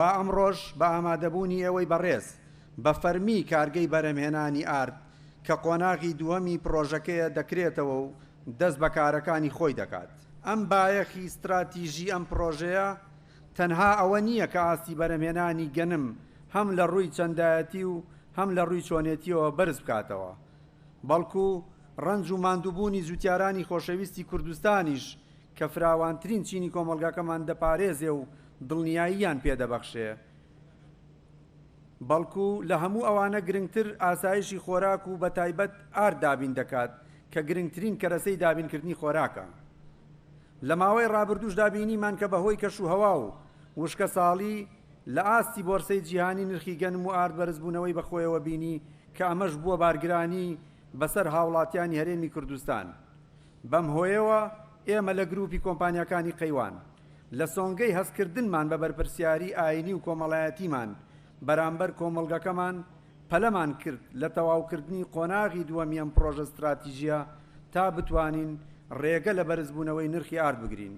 با ئەمڕۆش بە ئامادەبوونی ئێوەی بەڕێز بە فەرمی کارگەی بەرهەمهێنانی ئارد کە قۆناغی دووەمی پڕۆژەکەیە دەکرێتەوە و دەست بە کارەکانی خۆی دەکات. ئەم بایەخی ستراتیژی ئەم پڕۆژەیە تەنها ئەوە نییە کە ئاستی بەرهەمهێنانی گەنم هەم لە ڕووی چەندایەتی و هەم لە ڕووی چۆنێتییەوە بەرز بکاتەوە، بەڵکو ڕەنج و ماندووبوونی جوتیارانی خۆشەویستی کوردستانیش کە فراوانترین چینی کۆمەڵگاکەمان دەپارێزێ و دڵنیاییان پێ دەبەخشێ، بەڵکو لە هەموو ئەوانە گرنگتر ئاسایشی خۆراک و بەتایبەت ئارد دابین دەکات کە گرنگترین کەرەسەی دابینکردنی خۆراکە. لە ماوەی ڕابردووشدا بینیمان کە بەهۆی کەشوهەوا و وشکەساڵی لە ئاستی بۆرسەی جیهانی نرخی گەنم و ئارد بەرزبوونەوەی بەخۆیەوە بینی کە ئەمەش بووە بارگرانی بەسەر هاوڵاتیانی هەرێمی کوردستان. بەم هۆیەوە ئێمە لە گروپی کۆمپانیاکانی قەیوان، لە سۆنگەی هەستکردنمان بە بەرپرسیاری ئاینی و کۆمەڵایەتیمان بەرامبەر کۆمەڵگەکەمان، پەلەمان کرد لە تەواوکردنی قۆناغی دووەمی ئەم پڕۆژە ستراتیژییە تا بتوانین ڕێگە لە بەرزبوونەوەی نرخی ئارد بگرین.